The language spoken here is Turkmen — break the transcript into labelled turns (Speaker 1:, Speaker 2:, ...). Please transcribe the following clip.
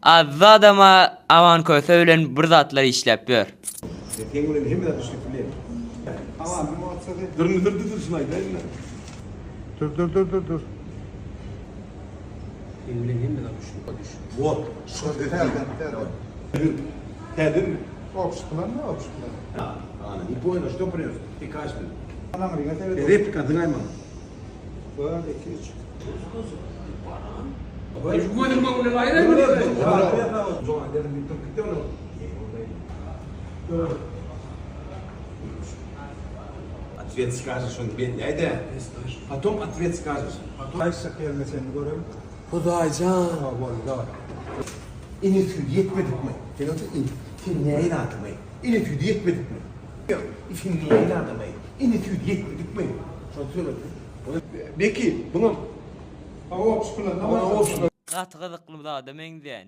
Speaker 1: Azzadama Aman Köse bilen bir zatlar işläp ýör.
Speaker 2: Seň bilen hemme zat düşnükli bilýän.
Speaker 3: Amanyň maksady.
Speaker 2: Dur indi dur dur şuny aýdaýyn-da.
Speaker 3: Dur dur dur dur dur.
Speaker 4: Seň bilen hemme zat düşnükli.
Speaker 2: Wot, şo söz
Speaker 3: Täzeden täzeden.
Speaker 2: Täzemi?
Speaker 3: Obşy plan ne obşy plan?
Speaker 2: Ana, ne понял, что принес? Ты каждый.
Speaker 3: Anaňyňa seret.
Speaker 2: Replika diňaý maňa.
Speaker 3: 1 2 3.
Speaker 2: Ответ скажешь, он бедный, да? Потом ответ скажешь.
Speaker 3: Aýtsak ýerine seni görelim.
Speaker 2: Hudaýjan.
Speaker 3: Ha, boldy, daway.
Speaker 2: Ene süýdi ýetmedikmi? Sen otur in. Sen näin adamy? Ene süýdi ýetmedikmi? Sen näin adamy? Ene süýdi ýetmedikmi? Şony söyle. Beki, buňam
Speaker 3: Ha, obşy plan.
Speaker 2: Ona obşy
Speaker 1: Gaty gyzykly zada meňzeýär.